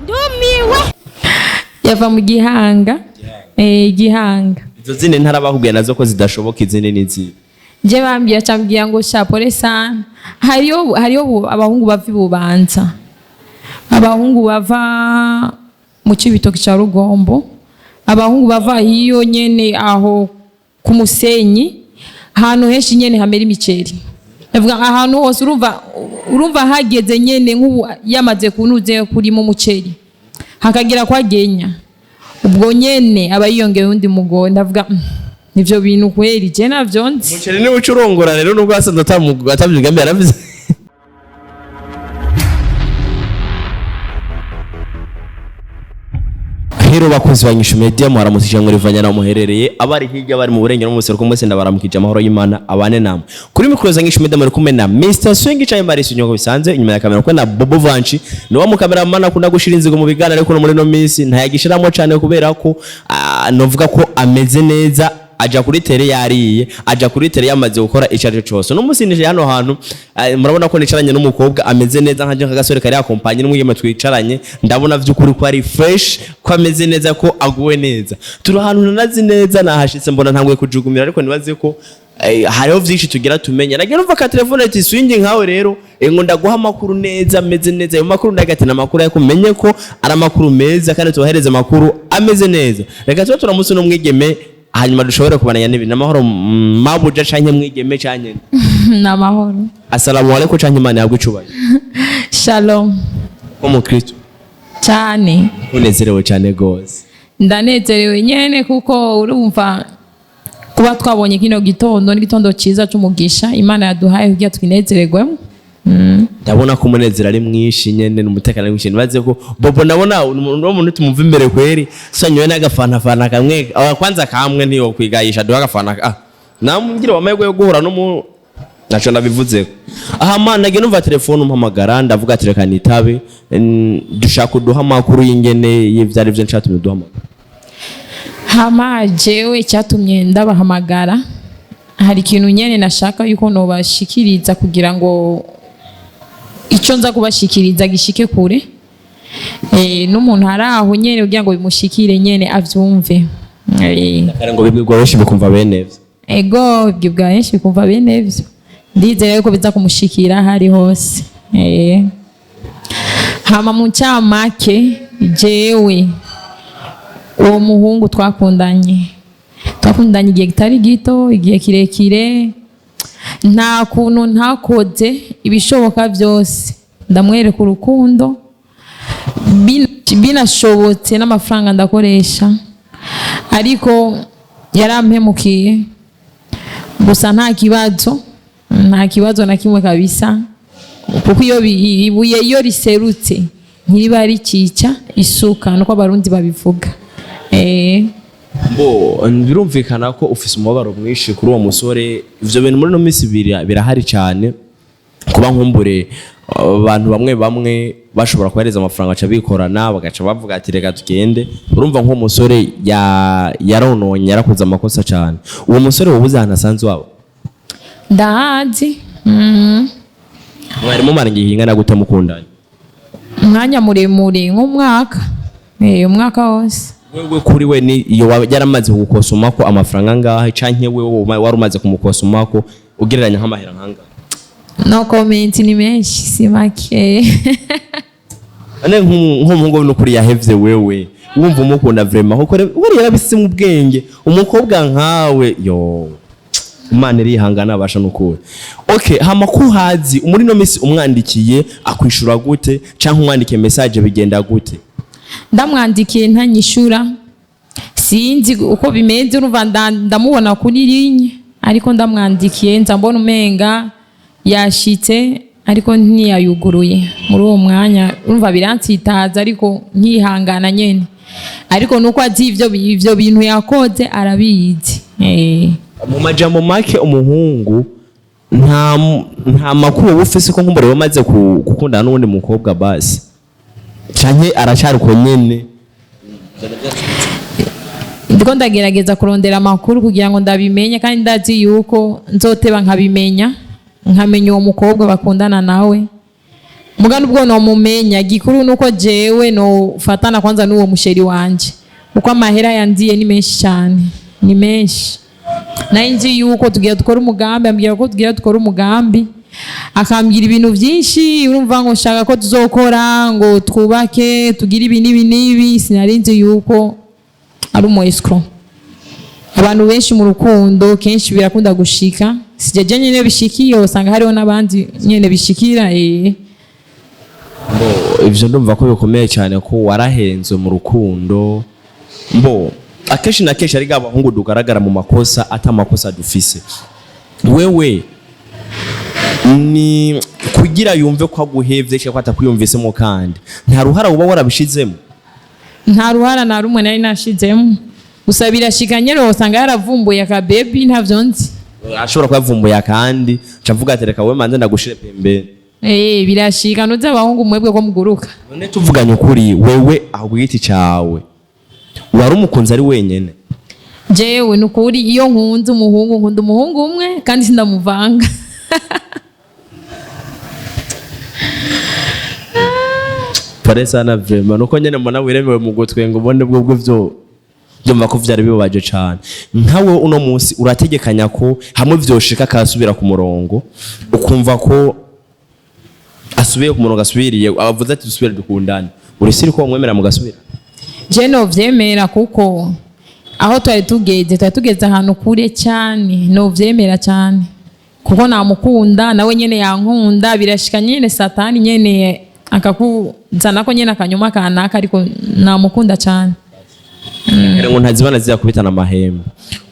Ndumiwe. Yava mu Gihanga. Gihanga. Izo zindi ntara bakubwiye nazo ko zidashoboka, izindi n'izihe? Je bambwiye, acambwira ngo sha pole sana. Hariyo abahungu bava i Bubanza, abahungu bava mu Cibitoke ca Rugombo, abahungu bava iyo nyene aho ku Musenyi, ahantu henshi nyene hamera imiceri. Ndavuga ahantu hose, urumva hageze nyene nk'ubu yamaze kunuze kurima umuceri hakagira kwa genya, ubwo nyene aba yiyongeye undi mugore. Ndavuga nivyo bintu kweri je navyo nzi. Umuceri niwe uca urongora rero, nubwo wasanze atamugambi yaravuze. Hero bakunzi ba Nyishu Media, muharamutse muri vanya na muherereye, abari hirya, bari mu burengero no mu buseruko, mwese ndabaramukije, amahoro y'Imana abane namwe. Kuri mikoro za Nyishu Media muri kumwe na Mr Swing Chai Maris Nyoko bisanze, inyuma ya kamera kumwe na Bobo Vanchi, ni wa mukameraman akunda gushira inzigo mu biganiro, ariko no muri no minsi ntayagishiramo cyane kubera ko novuga ko ameze neza, aja kuri tele yariye, aja kuri tele yamaze gukora icyo aricyo cyose. No munsi nije hano hantu, murabona ko nicaranye n'umukobwa ameze neza nkaje nk'agasore kari akompanye n'umwigeme twicaranye. Ndabona vy'ukuri ko ari fresh, ko ameze neza, ko aguwe neza. Turi ahantu nanazi neza, nahashitse mbona ntanguye kujugumira, ariko nibaze ko hariho vyinshi tugira tumenya. Nagira numva ka telefone ati swingi nkawe rero, ngo ndaguha amakuru neza ameze neza. Ayo makuru ndagati na amakuru, ariko umenye ko ari amakuru meza kandi tubahereze amakuru ameze neza. Reka tuba turamutse n'umwigeme, hanyuma dushobore kubananya n'ibintu amahoro. Mabuja canke mwigeme canke? Ni amahoro. Assalamu alaikum canke Imana yabwe icubahiro. Shalom. Ko mukristo? Cyane. Unezerewe cyane gose. Ndanezerewe nyene kuko urumva kuba twabonye kino gitondo n'igitondo cyiza c'umugisha Imana yaduhaye kugira twinezererwemo. Ndabona ko umunezero ari mwinshi nyene n'umutekano ari mwinshi. Nibaze ko Bobo ndabona uno muntu tumumva imbere kweri sanyoye n'agafanafana kamwe, kwanza kamwe ntiyo kwigayisha duha agafana, namugira amahirwe yo guhura n'umu naco ndabivuzeko. Aha mana nagiye numva telefone umpamagara, ndavuga ati reka nitabe. Dushaka uduha amakuru y'ingene y'ivyo ari vyo ncatumye uduhamagara. Hama jewe icyatumye ndabahamagara, hari ikintu nyene nashaka yuko nobashikiriza kugira ngo icyo nza kubashikiriza gishike kure, n'umuntu ari aho nyene kugira ngo bimushikire nyene avyumve. Kare ngo bibwirwa benshi bikumva bene vyo. Ego, ibyo bwa benshi bikumva bene vyo. Ndizera yuko biza kumushikira aho ari hose. Hama mu ncamake, jewe uwo muhungu twakundanye igihe kitari gito, igihe kirekire. Nta kuntu ntakoze ibishoboka byose ndamwereka urukundo, binashobotse n'amafaranga ndakoresha, ariko yarampemukiye. Gusa nta kibazo, nta kibazo na kimwe kabisa, kuko iyo ibuye iyo riserutse ntiriba rikica isuka, nuko Abarundi babivuga. Bo birumvikana ko ufise umubabaro mwinshi kuri uwo musore. Ivyo bintu muri no minsi birahari cyane, kuba nkumbure abantu bamwe bamwe bashobora kuhereza amafaranga baca bikorana, bagaca bavuga ati reka tugende. Urumva nk'uwo musore yarononye, yarakoze amakosa cyane. Uwo musore wowe uzi ahantu asanzwe waba? Ndahazi. Mwari mumara igihe ingana gute mukundanye? Umwanya muremure, nk'umwaka, umwaka wose. Wewe kuri we ni iyo yaramaze kugukosoma ko amafaranga angahe, canke wewe wari umaze kumukosoma ko ugereranya nk'amahera nkangahe? No comment, ni menshi si make. Ane nk'umuhungu n'ukuri yahevye wewe wumva umukunda vraiment, kuko wari yarabise mu bwenge umukobwa nkawe yo Imana irihangana abasha n'ukuri. Okay, hama kuhazi muri no misi umwandikiye akwishura gute, canke umwandikiye message bigenda gute? Ndamwandikiye ntanyishura, sinzi uko bimeze. Urumva ndamubona kuri linye, ariko ndamwandikiye nza mbona umenga yashitse ariko ntiyayuguruye muri uwo mwanya. Urumva biransitaza, ariko nkihangana nyene, ariko nuko azi ivyo bintu yakoze arabizi. Mu majambo make, umuhungu nta makuru wowe ufise ko nkumbure wamaze gukundana n'uwundi mukobwa basi, canke aracari uko nyene? Ndiko ndagerageza kurondera amakuru kugira ngo ndabimenye, kandi ndazi yuko nzoteba nkabimenya, nkamenya uwo mukobwa bakundana nawe. Muga nubwo nomumenya, gikuru nuko jewe nofatana kwanza n'uwo mu chéri wanje, kuko amahera yandiye ni menshi cyane, ni menshi. Nayo nzi yuko tugira dukora umugambi, ambwira ko tugira dukora umugambi, akambwira ibintu byinshi. Urumva, ngo nshaka ko tuzokora, ngo twubake, tugire ibi n'ibi n'ibi. Sinari nzi yuko ari umu escroc. Abantu benshi mu rukundo kenshi birakunda gushika, sijya nyine bishikiye, usanga hariho n'abandi nyine bishikira. Mbo ivyo ndumva ko bikomeye cyane ko warahenze mu rukundo. Mbo akenshi na kenshi ariko abahungu dugaragara mu makosa ata makosa dufise. Wewe ni kugira yumve ko aguhevye cyangwa ko atakwiyumvisemo, kandi nta ruhara uba warabishizemo? Nta ruhara na rumwe nari nashizemo, gusa birashika nyine usanga yaravumbuye akabebi, ntavyo nzi. Ashobora kuba yavumbuye kandi cavuga ati: "Reka wewe manze ndagushire pembeni." Birashika, nuzi abahungu mwebwe ko muguruka. None tuvuganye ukuri, wewe aho ku giti cawe wari umukunzi ari wenyene? Jewe nukuri, iyo nkunze umuhungu, nkunda umuhungu umwe kandi sindamuvanga. Pare sana, vraiment, nuko nyene mbona wiremewe mu gutwenga, ubone bwo bwo vyo byumva ko vyari bibabaje cane. Nkawe uno munsi urategekanya ko hamwe vyoshika akasubira ku murongo, ukumva ko asubiye ku murongo, asubiriye, abavuze ati: "Dusubire dukundane", urisiri ko wamwemera mugasubira? Je novyemera, kuko aho twari tugeze ahantu kure cyane. Novyemera cyane kuko namukunda, nawe nyene yankunda. Birashika nyene satani nyene akakuzanako nyene akanyuma kanaka, ariko namukunda cyane. Ngira ngo ntazibana zizakubitana amahembe.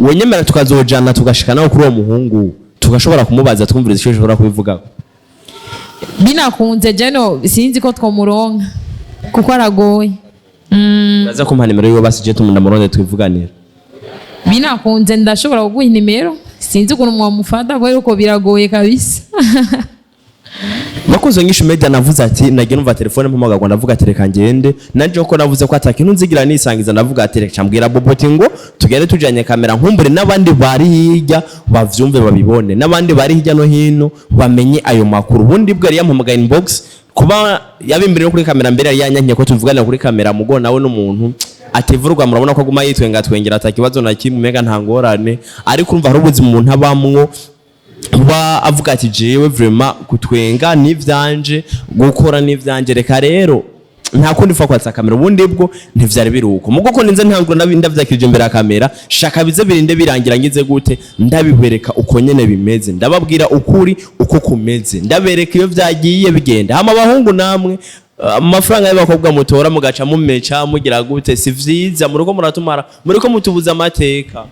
Wonyemera tukazojana, tugashika nawe kuri uwo muhungu, tugashobora kumubaza, twumviriza icyo ushobora kubivugaho? Binakunze jeno sinzi ko twomuronka kuko aragoye. Uraza kumpa nimero yiwe basi, je tumunda twivuganira. Binakunze ndashobora kuguha inimero, sinzi ukuntu mwamufata kubera uko biragoye kabisa. Bakunze Nyinshi Media, navuze ati nagiye numva telefone mpamagagwa, ndavuga ati reka ngende nanje, ko navuze ko atakintu nzigira nisangiza. Ndavuga ati reka mbwira Boboti ngo tugende tujanye kamera, nkumbure n'abandi bari hirya bavyumve, babibone, n'abandi bari hirya no hino bamenye ayo makuru. Ubundi bwo yari yampamagaye inbox, kuba yabimbere no kuri kamera mbere yari yanyankiye ko tuvuganira kuri kamera. Mugo nawe n'umuntu ativurwa, murabona ko aguma yitwenga twengera, atakibazo na kimwe, umenga nta ngorane. Ariko urumva hari ubuzima umuntu abamwo, kuba avuga ati: "Jewe vraiment kutwenga n'ivyanje, gukora n'ivyanje, reka rero nta kundi fa kwatsa kamera." Ubundi bwo ntivyari biruko mugo ko ninze ntangura ndavyakirije imbere ya kamera, shaka bize birinde birangira ngize gute, ndabibereka uko nyene bimeze, ndababwira ukuri uko kumeze, ndabereka iyo vyagiye bigenda. Hama abahungu namwe, amafaranga y'abakobwa mutora mugaca mumeca mugira gute, si vyiza. Muriko muratumara, muriko mutubuza amateka.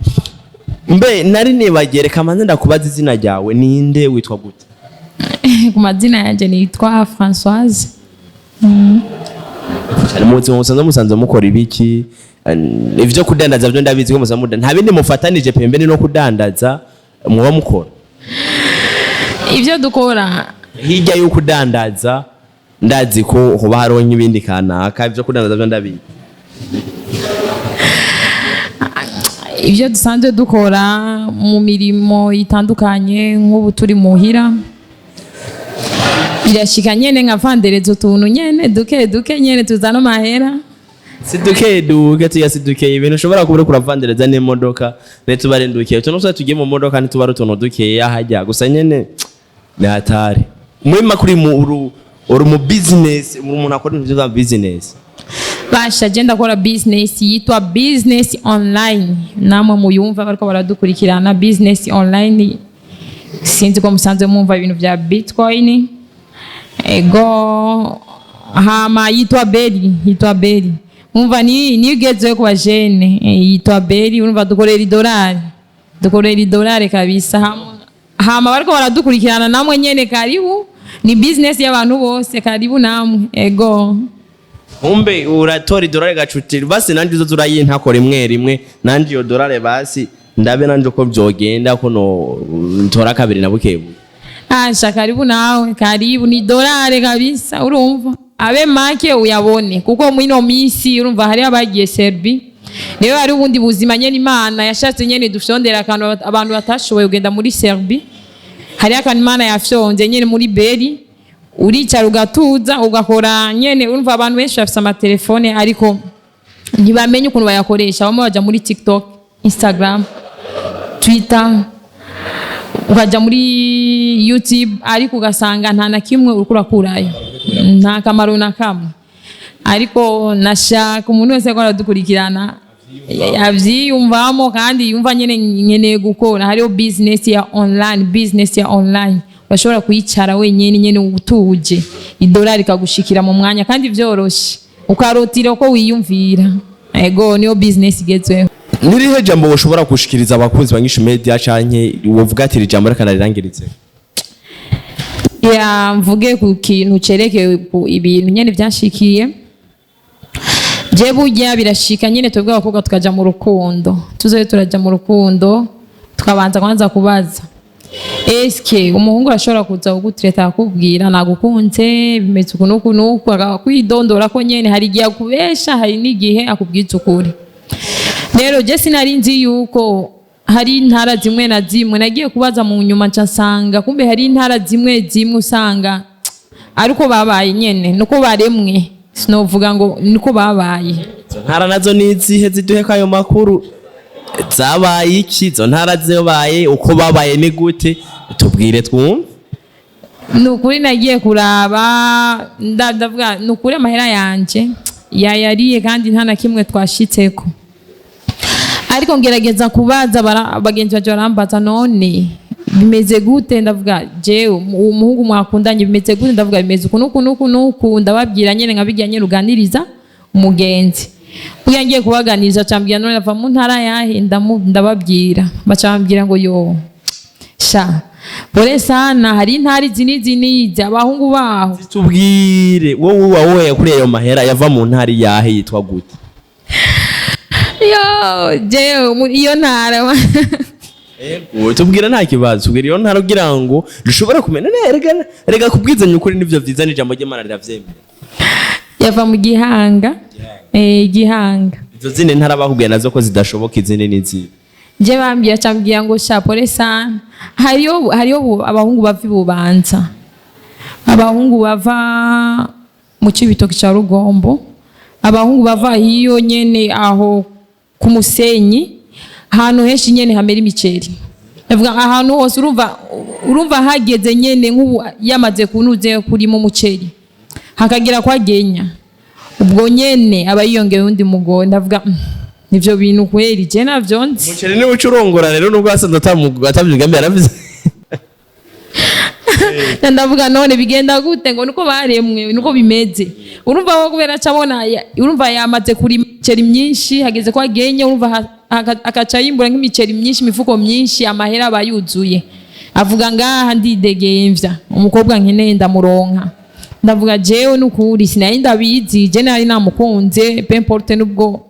Mbe nari nibagiye, reka manze ndakubaza izina ryawe ninde, witwa gute? Ku mazina yanjye nitwa Françoise. Cyane mu buzima musanzwe mukora ibiki? Ivyo kudandaza byo ndabizi ko musanzwe mudandaza, nta bindi mufatanije pembeni no kudandaza muba mukora? Ibyo dukora? Hirya yo kudandaza, ndazi ko hoba hariho nk'ibindi kanaka. Ivyo kudandaza byo ndabizi. Ibyo dusanzwe dukora mu mirimo itandukanye, nk'ubu turi muhira, birashika nyene nkavandereza utuntu nyene duke duke nyene tuzana amahera. Si duke duke tuya, si duke ibintu ushobora kuba uriko uravandereza n'imodoka ntituba ari duke. Utuntu twose tugiye mu modoka ntituba ari utuntu dukeya hajya gusa nyene ni hatari. Muri makuri mu uru mu business, uri umuntu akora ibintu vya business? Basha, je ndakora business yitwa business online, namwe muyumva bariko baradukurikirana. Business online, sinzi ko musanzwe mwumva ibintu vya bitcoin. Ego, hama yitwa Beri, yitwa Beri. Umva, ni niyo igezeyo ku bajene, yitwa Beri. Urumva dukorera idolari, dukorera idolari kabisa. Hama bariko baradukurikirana, namwe nyene karibu, ni business y'abantu bose, karibu namwe, ego. Kumbe uratora idolari gacuti, basi nanje uzoza urayintako rimwe rimwe, nanje iyo dolari basi ndabe nanje uko vyogenda, ko no ntora kabiri na bukebuke. Asha, karibu nawe, karibu, ni dolare kabisa. Urumva abe make uyabone, kuko mwino misi urumva hari abagiye Serbi, rero hari ubundi buzima nyene Imana yashatse nyene dufyondera akantu abantu batashoboye kugenda muri Serbi. Hari akantu Imana yafyonze nyene muri Beri. Uricara ugatuza, ugakora nyene. Urumva, abantu benshi bafise amatelefone ariko ntibamenye ukuntu bayakoresha. Bamwe baja muri TikTok, Instagram, Twitter, ukaja muri YouTube, ariko ugasanga nta na kimwe uriko urakurayo, nta kamaro na kamwe. Ariko nashaka umuntu wese ko aradukurikirana avyiyumvamo kandi yumva nyene nkeneye gukora. Hariho business ya online, business ya online urashobora kuyicara wenyene nyene utuje, idolari ikagushikira mu mwanya kandi vyoroshe, ukarotira uko wiyumvira. Ego, niyo business igezweho. Nirihe jambo ushobora gushikiriza abakunzi ba Nyishu Media, canke wovuga ati iri jambo reka narirangiritse? Ya, mvuge ku kintu cerekeye ku ibintu nyene vyashikiye je. Burya birashika nyene twebwe abakobwa tukaja mu rukundo, tuzoye turaja mu rukundo tukabanza kwanza kubaza: eske umuhungu arashobora kuza kugutereta akakubwira nagukunze, bimeze uku n'uku n'uku, akakwidondora ko nyene? Hari igihe akubesha, hari n'igihe akubwiza ukuri. Rero je sinari nzi yuko hari intara zimwe na zimwe, nagiye kubaza mu nyuma nca nsanga kumbe hari intara zimwe zimwe usanga ariko babaye nyene nuko baremwe, sinovuga ngo niko babaye. Izo ntara nazo ni izihe? Ziduhe ko ayo makuru. Zabaye iki izo ntara? Zabaye uko babaye ni gute? Tubwire twumve. Ni ukuri nagiye kuraba, ndavuga ni ukuri amahera yanje yayariye kandi nta na kimwe twashitseko. Ariko ngerageza kubaza bagenzi banje, barambaza: none bimeze gute? Ndavuga: jewe umuhungu mwakundanye bimeze gute? Ndavuga: bimeze uku nuku nuku nuku. Ndababwira nyene nkabirya nyene uganiriza umugenzi. Burya ngiye kubaganiriza, cambwira: none ava mu ntara yahe? Ndababwira, baca bambwira ngo: yo sha, pole sana, hari intara izi n'izi n'izi, abahungu baho. Tubwire wowe, wowe yakuriye ayo mahera yava mu ntara yahe, yitwa gute? Yo, jewe iyo ntara. Wowe tubwira, nta kibazo, tubwira iyo ntara kugira ngo dushobore kumenya. Rega rega, kubwizanya ukuri nivyo vyiza, n'ijambo ry'Imana riravyemera. Yava mu Gihanga, Gihanga. Izo zindi ntara bakubwiye nazo ko zidashoboka, izindi n'izihe? Je bambwira, cambwira ngo: sha, pole sana, hariyo abahungu bava i Bubanza, abahungu bava mu Cibitoki ca Rugombo, abahungu bava hiyo nyene aho ku Musenyi, ahantu henshi nyene hamera imiceri. Ndavuga ahantu hose, urumva hageze nyene nk'ubu yamaze kunuze kurima umuceri hakagira kwa genya, ubwo nyene aba yiyongeye undi mugore. Ndavuga: nivyo bintu kweri je navyo nzi." Umuceri niwe uca urongora rero, nubwo wasanze atamugambi yaravuze. Ndavuga: none bigenda gute? Ngo niko baremwe, niko bimeze. Urumva ko kubera acabona urumva yamaze kurima imiceri myinshi, hageze ko agenye, urumva akaca yimbura nk'imiceri myinshi, imifuko myinshi, amahera aba yuzuye. Avuga: ngaha ndidegemvya, umukobwa nkeneye ndamuronka. Ndavuga: jewe nukuri sinari ndabizi, je nari namukunze, peu importe nubwo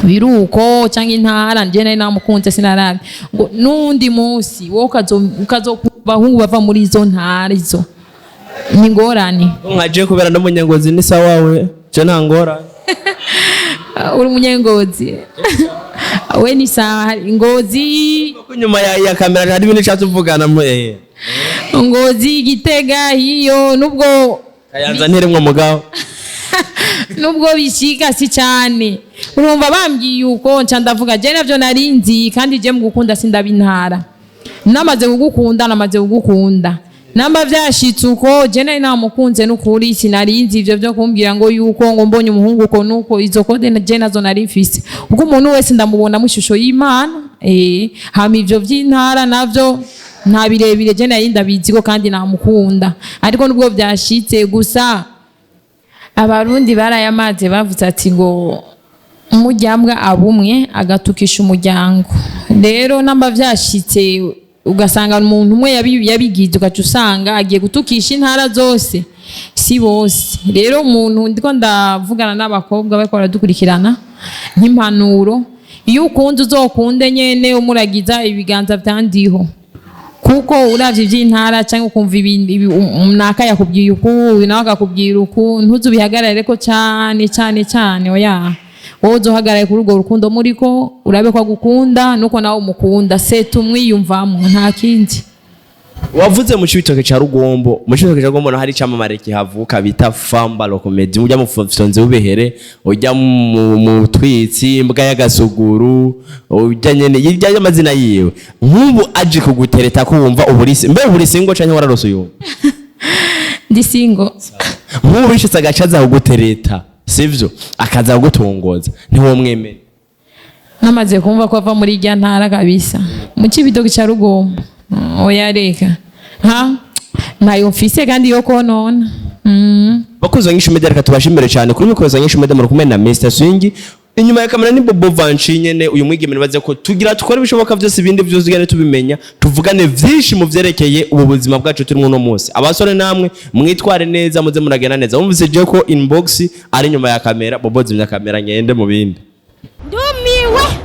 biruko cyangwa intara, nje nari namukunze. Sinarabi ngo nundi munsi wowe ukazokumva abahungu bava muri izo ntara, izo ni ingorane. Nkaje kubera no munyangozi ni sawa, we je nta ngorane. Uri umunyengozi we, ni sawa Ngozi. Kuko inyuma ya kamera hari ibintu nshatse tuvugana mu Ngozi, Gitega hiyo, nubwo Kayanza ntiremwo mugabo. Nubwo bishika si cyane. Urumva bambwiye uko, nca ndavuga: je navyo narinzi, kandi je mu gukunda sindabintara, namaze kugukunda namaze kugukunda. Namba vyashitse uko, je nari namukunze n'ukuri, sinarinzi ivyo vyo kumbwira ngo yuko ngo mbonye umuhungu uko nuko, izo code je nazo nari mfise, kuko umuntu wese ndamubona mu ishusho y'Imana. Hama ivyo vy'intara navyo nta birebire, je nari ndabizi ko kandi namukunda. Ariko nubwo vyashitse gusa, Abarundi barayamaze, bavuze ati ngo umujyambwa abumwe agatukisha umuryango. Rero namba vyashitse ugasanga umuntu umwe yabigize, ugaca usanga agiye gutukisha intara zose, si bose. Rero umuntu ndiko ndavugana n'abakobwa bariko baradukurikirana nk'impanuro: iyo ukunze uzokunde nyene umuragiza ibiganza vyandiho, kuko uravye ivy'intara cyangwa ukumva naka yakubwiye uku, uyu nawe akakubwira uku, ntuzubihagarare ko cyane cyane cyane. Oya, wowe uzohagarare kuri urwo rukundo muriko, urabe ko agukunda nuko nawe umukunda, se tumwiyumvamo, nta kindi. Wavuze mu Cibitoke ca Rugombo. Mu Cibitoke ca Rugombo naho hari icamamare kihavuka bita Famba Locomedi, ujya mu fyonze w'ubihere, ujya mu twitsi imbwa y'agasuguru, ujya nyene yirya y'amazina yiwe. Nk'ubu aje kugutereta, ko wumva uburise mbe uri single canke wararose uyumva? Ndi single. Nk'ubu bishitse agaca aza kugutereta, sivyo, akaza kugutongoza, ntiwomwemere? Namaze kumva ko ava muri irya ntara kabisa, mu Cibitoke ca Rugombo. Oya, reka, ha ntayo mfise kandi yo konona. Bakunzi ba Nyinshi Media, reka tubashimire cyane. Kuri mikoro za Nyinshi Media muri kumwe na Mr Swing, inyuma ya kamera ni Bobo Vanci nyene. Uyu mwigeme nibaze ko tugira tukora ibishoboka byose, ibindi byose tugende tubimenya, tuvugane vyinshi mu vyerekeye ubu buzima bwacu turimo uno munsi. Abasore namwe mwitware neza, muze muragenda neza. Wumvise je ko inbox ari inyuma ya kamera. Bobo, zimya kamera ngende mu bindi. Ndumiwe.